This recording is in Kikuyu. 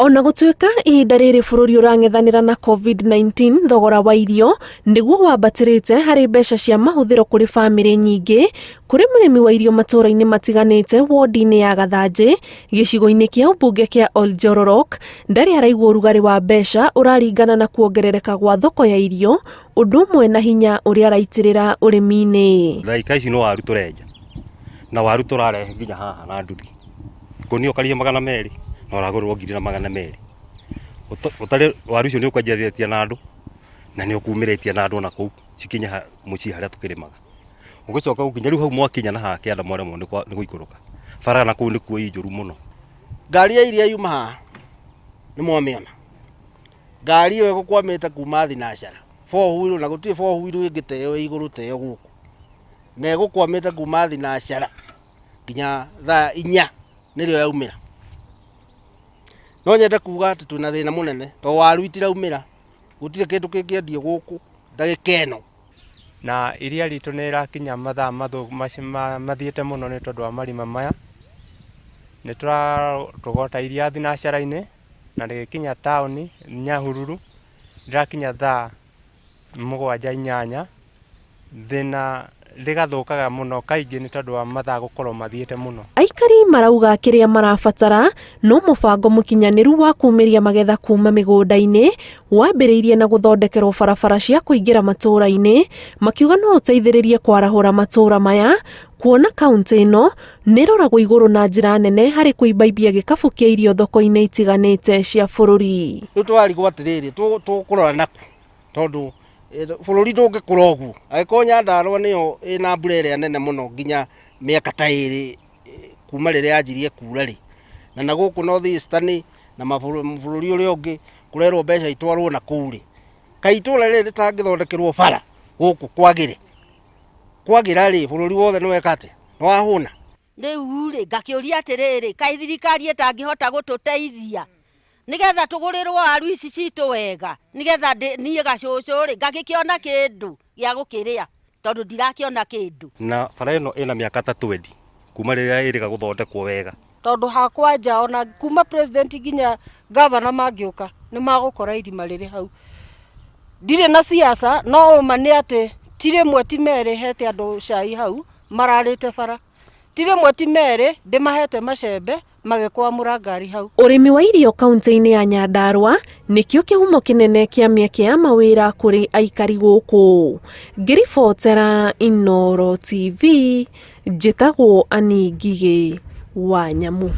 Ona gũtuĩka ihinda rĩrĩ bũrũri ũrang'ethanĩra na COVID-19, thogora wa irio nĩguo wambatĩrĩte harĩ mbeca cia mahũthĩro kũrĩ bamĩrĩ nyingĩ. Kũrĩ mũrĩmi wa irio matũũra-inĩ matiganĩte wondi-inĩ ya Gathanjĩ, gĩcigo-inĩ kĩa ũmbunge kĩa Oljororok, ndarĩ araigua ũrugarĩ wa mbeca ũraringana na kuongerereka gwa thoko ya irio, ũndũ ũmwe na hinya ũrĩa araitĩrĩra ũrĩmi-inĩ. Ndagĩka ici no waru tũrenja na waru tũrarehe nginya haha na nduthi. Ikũnia ũkarĩha 200 na ũragũrĩrwo 1200. Ũtarĩ waru icio nĩ ũkwenjethĩtie na andũ na nĩ ũkumĩrĩtie na andũ ona kũu cikinye mũciĩ harĩa tũkĩrĩmaga. Ũgĩcoka gũkinya rĩu hau mwakinya na haha kĩanda mwaremwo nĩ gũikũrũka. Bara na kũu nĩkuo ĩ njũru mũno. Ngari ya iria yuma haha nĩ mwamĩona. Ngari ĩyo ĩgũkwamĩte kuma thinacara four wheel na gũtirĩ four wheel ĩngĩ ta ĩyo ĩ igũrũ ta ĩyo gũkũ. Na ĩgũkwamĩte kuma thinacara nginya thaa 4 nĩrĩo yaumĩra. No nyende kuga atĩ twĩna thĩna mũnene tondũ waru itiraumĩra, gũtirĩ kĩndũ kĩngĩendio gũkũ ndagĩka ĩno. Na iria ritũ nĩ rĩrakinya mathaa mathiĩte mũno nĩ tondũ wa marima maya. Nĩ tũrarogota iria thinacara-inĩ na rĩgĩkinya taũni Nyahururu, rĩrakinya thaa 7, 8, thĩna rĩgathũkaga mũno kaingĩ nĩ tondũ wa mathaa gũkorwo mathiĩte mũno. Aikari marauga kĩrĩa marabatara no mũbango mũkinyanĩru wa kumĩria magetha kuma mĩgũnda-inĩ wambĩrĩirie na gũthondekerwo barabara cia kũingĩra matũũra-inĩ, makiuga no ũteithĩrĩrie kwarahũra matũũra maya kuona kauntĩ ĩno nĩ ĩroragwo igũrũ na njĩra nene harĩ kũimbaimbia gĩkabu kĩa irio thoko-inĩ itiganĩte cia bũrũri. Rĩu tũrarigwo atĩrĩrĩ, tũkũrora nakũ tondũ bũrũri ndũngĩkũra ũguo. Angĩkorwo Nyandarũa nĩyo ĩna mbura ĩrĩa nene mũno nginya mĩaka ta ĩrĩ kuma rĩrĩa yanjirie kura rĩ, na nagũkũ North Eastern na mabũrũri ũrĩa ũngĩ kũrerwo mbeca itwarwo na kũu rĩ, kaĩ itũra rĩrĩ rĩtangĩthondekerwo bara gũkũ kwagĩre? Kwagĩra rĩ, bũrũri wothe nĩ weka atĩa? Nĩ wahũna? Rĩu rĩ, ngakĩũria atĩrĩrĩ, kaĩ thirikari ĩtangĩhota gũtũteithia nĩgetha tũgũrĩrwo waru ici citũ wega, nĩgetha niĩ gacũcũ rĩ, ngagĩkĩona kĩndũ gĩa gũkĩrĩa, tondũ ndirakĩona kĩndũ. Na bara ĩno ĩna mĩaka ta twendi kuma rĩrĩa ĩrĩga gũthondekwo wega. Tondũ hakwa nja ona kuma president nginya governor mangĩũka nĩ magũkora irima rĩrĩ hau. Ndirĩ na siasa no ũma nĩ atĩ ti rĩmwe ti merĩ hete andũ cai hau mararĩte bara. Ti rĩmwe ti merĩ ndĩmahete macembe magĩkwamũra ngari hau. Ũrĩmi wa irio kaunti-inĩ ya Nyandarua nĩkĩo kĩhumo kĩnene kĩa mĩeke ya mawĩra kũrĩ aikari gũkũ. Ngĩribotera Inooro TV, njĩtagwo Annie Ngigĩ wa Nyamu.